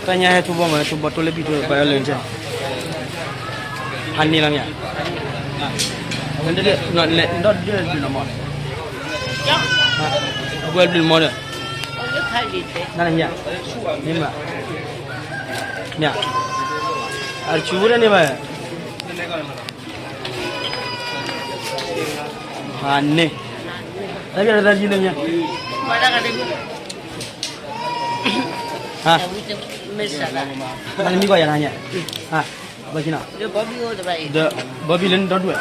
တၢ်ညါဟဲထူဘီမး ထူဘီတိၢ်လၢဘံၣ်ထူဘီလၢနစဲ ဟးန့ၢ်လီၤမ့ၢ်ဧါ, ဒီးဒုးလီၤမး, အကွဲဒုးလီၤမးဒီး, နမ့ၢ်, မ့ၢ်, အတဆူၣ်ဝဲဒၣ်န့ၣ်ဘၣ် ဟါန့ၣ်, တၢ်ပျဲတၢ်တၢ်ကံလၢညါ, ဟါ, နမံၤကီးယၤနၤညါ, ဟါ, ဘၣ်ကံနီၤ, ဒီးဘီဘံၣ်လၢနဒီဒူၣ်ဝဲ,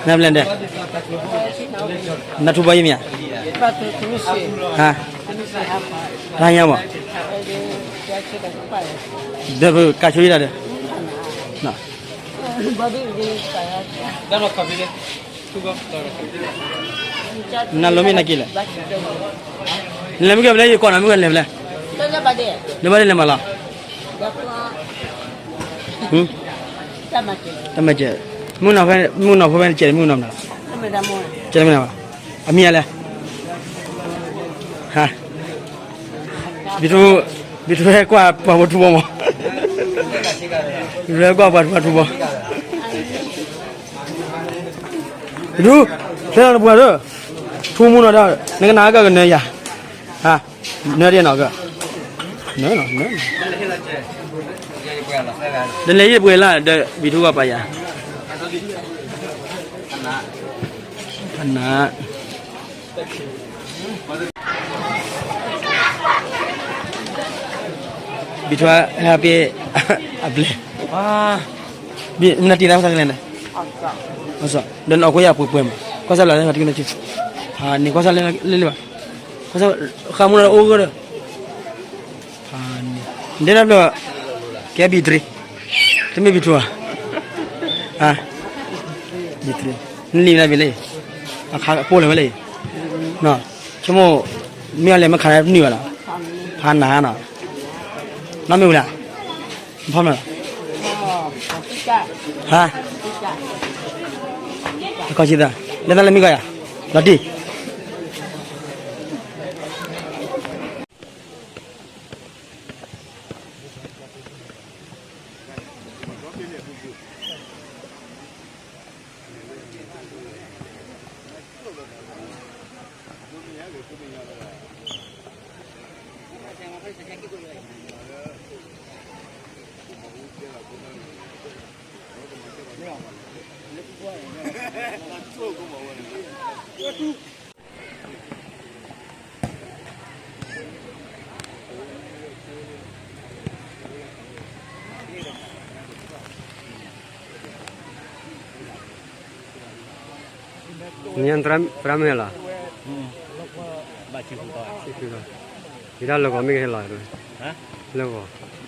နဘျဲၣ်ဒဲး, နထူဘီယံၤမ့ၢ်ဧါ, ဟါ, တၢ်ညါမး, ဒီးပကးဆိယံၤတၢ်ဒီး နလိၣ်မ့ၢ်နက့ၤလဲၣ်, နလဲၤမ့ၢ်ကဲၤဖဲလဲၣ် ယကိးနၤမ့ၢ်ကဲၤလဲၤဖဲလဲၣ်, နဘၣ်လဲၤလဲၤမးလီၤ, တၢ်မၤစၢၤ, မုၢ်နီၤဖဲ မုၢ်နီၤဖိဖဲနကဲၤ မုၢ်နီၤမးလီၤ, ကဲၤမုၢ်နီၤ, အမံၤအလဲၣ်, ဟါ, ဘံၣ်ထူ, ဘံၣ်ထူဟဲကွၢ်ပှၤဖိထူဘီမး, ဘံၣ်ထူဟဲကွၢ်ပှၤထူဘီ ဒုး, ဖဲလီၤနပှၤဒီး, ထူမူနီၤဒီး နကနၣ်ကကနၢယၤ, ဟါ, နၢဒ်နီၤက, နၢ, နလဲၤဟံၣ်ပှဲၤလၢ်ဒီး ဘံၣ်ထူကီၢ်ပာ်ယၤ, ဖနၢ် ဘံၣ်ထူဟဲပ့ၤ အဘျဲၣ်, နတံၤလၢကွၢ်ဆၣ်ကလဲၣ်န့ၣ်, ဒီးနအီၣ်ကွၢ်ယၤပှဲၤပှဲၤမး, ကွၢ်ဆၣ်လၢနတံၤန့ၣ်, န့ၣ်ကွၢ်ဆၣ်လၢလၢဘၣ်, ဃါမူလၢအိၣ်ဂၢၢ်ဒီး ဒဲဒၣ်ဖျၢၣ်, ကဲဘံၣ်တရံး, တမ့ၢ်ဘံၣ်ထူဧါ, ဘံၣ်တရံး, နလံာ်မ့ၢ်ဘၣ်လၢ, အခါပိာ်လၢၤဝဲလၢ, ဆိကမိၣ်, မ့ၢ်အလဲၤမ့ၢ်ခးနနုာ်ဘၣ်လီၤ, ဖးနၤနီၤ, နီၢ်မ့ၢ်ဝံၤလၢ, ဖီမးလီၤ, ဟါ, အခီဆံသၢ, လၢတၢ်လၢမ့ၢ်ကီၢ်ယၤ, လီၤတံၢ် နသရၣ်မုၣ်ဟဲလီၤ, ယတၢ်လၢဂီၤမ့ၢ်ကဟဲလီၤ, လၢဂီ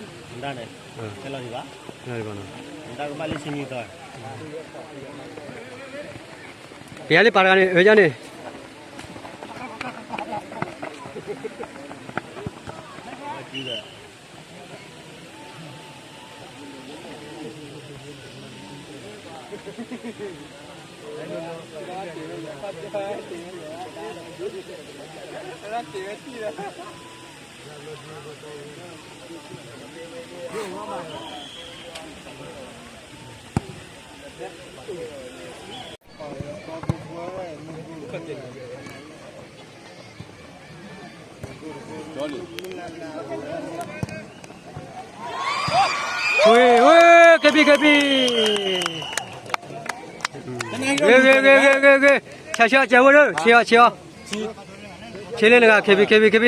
ၤ, လၢဂီၤနီၤ, ပယါလၢပာ်တဂၤန့ၣ် အၢယါန့ၣ် ဝ့ၢ်, ဝ့ၢ်, ကဲဖံး, ကဲဖံး, ဂ့ၤ, ဂ့ၤ, ဂ့ၤ, ဂ့ၤ, ဂ့ၤ, ဆဲးဆှီ, ဆဲးဝဲလၢ, ဆဲးအီၤ, ဆဲးအီၤ, ဆဲးလၢနဂၤ, ကဲဖံး, ကဲဖံး, ကဲဖံး,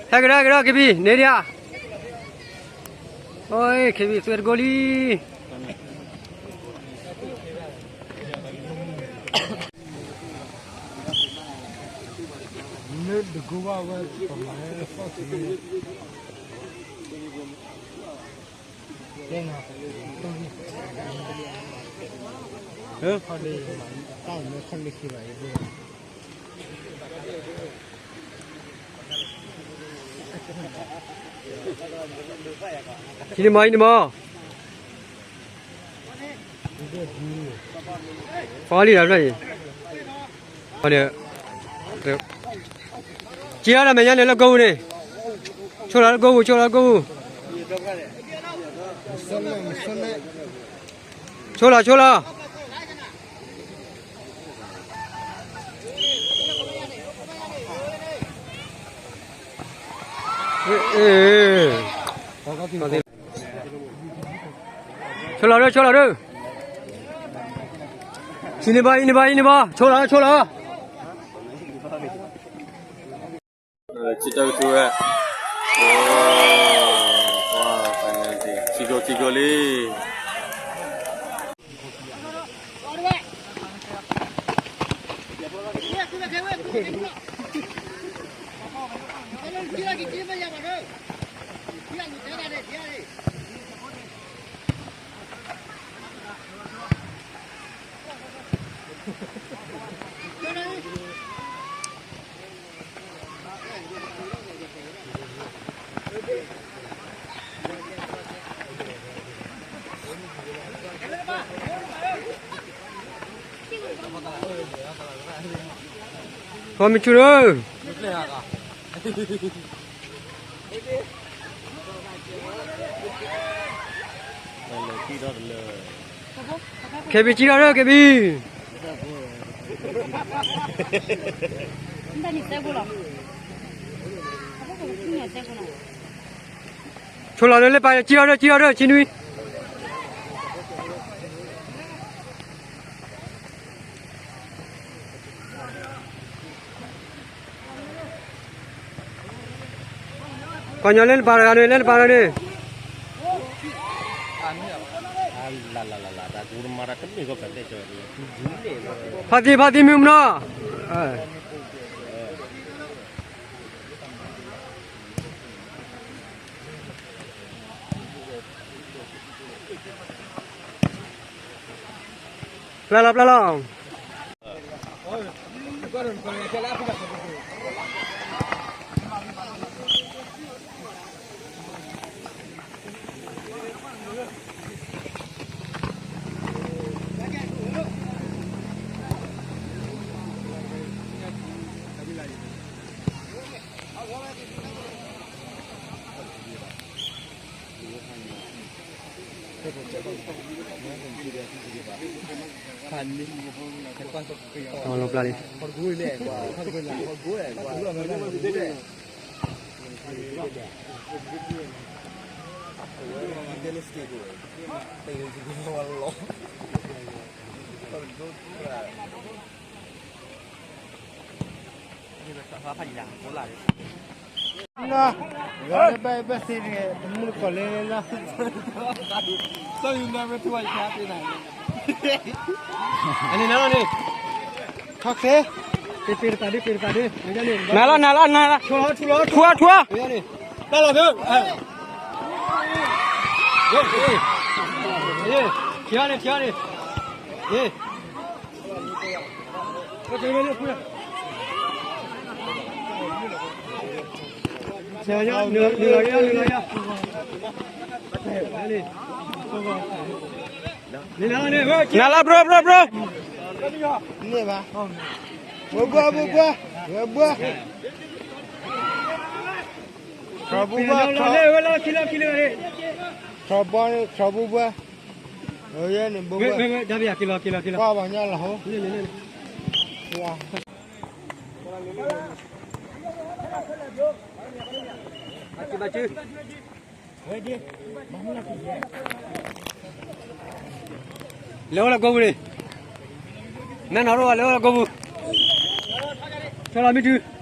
ဟဲကဒါ, ကဒါ, ကဲဖံး, န့ၣ်ဒံးဧါ, အိ, ကဲဖံး, သွဲတကိးလံ. ဟံးန့ၢ်မး, ဟံးန့ၢ်မး, ဖီလံဒီးဖျၢၣ်အံၤ, ဒီး, က့ၤအီၤဒီးမဲာ်ညါန့ၣ်လၢကိးပူၤန့ၣ်, ဆိလီၤလၢကိးပူၤ ဆိလီၤလၢကိးပူၤ, ဆိလီၤဆိလီၤ, ဆိလီၤဒီး ဆိလီၤဒီး, ဟံးန့ၢ်ဘၣ် ဟံးန့ၢ်ဘၣ် ဟံးန့ၢ်ဘၣ် ဆိလီၤ ဆိလီၤ. ဆံတၢ်ကထူဝဲ, ဆံကိၣ် ဆံကိၣ်လံ. ဖီမ့ၢ်ဆူၣ်လၢ ခဲဘံကံထီၣ်လၢ ခဲဘံ. ဆိလီၤလၢလၢပာ် ကံထီၣ်ဒီး ကံထီၣ်ဒီး ဆံနွံ. ကညီလၢနပာ်တဂၤန့ၣ် လၢနပာ်တဂၤန့ၣ်, ဖါသံ ဖါသံမုၢ်မနီၤ. ပျၢ်လီၤ ပျၢ်လီၤ. လီၤပျၢ်လံ.နၤလီၤ နၤလီၤ နၤလီၤ ထူၣ်ထူၣ်ထူၣ်, ထီၣ်န့ၣ် ထီၣ်န့ၣ်, နၤလီၤ ဘြိ ဘြိ ဘြိ, န့ၢ်ဘၣ်, ဘှီဘှီ ဘှီဘှီ, ဘှီဘှီ, ထီဘှီ ထီဘှီဘှီ, န့ၣ် ဘှီဘှီ, ကွၢ်ဘၣ်ညါလီၤဟိ, လဲၤအိၣ်လၢကိးပူၤန့ၣ်, မဲနီၢ်ရိၣ် လဲၤအိၣ်လၢကိးပူၤ, ဆီလီၤမ့ၢ်တုၤ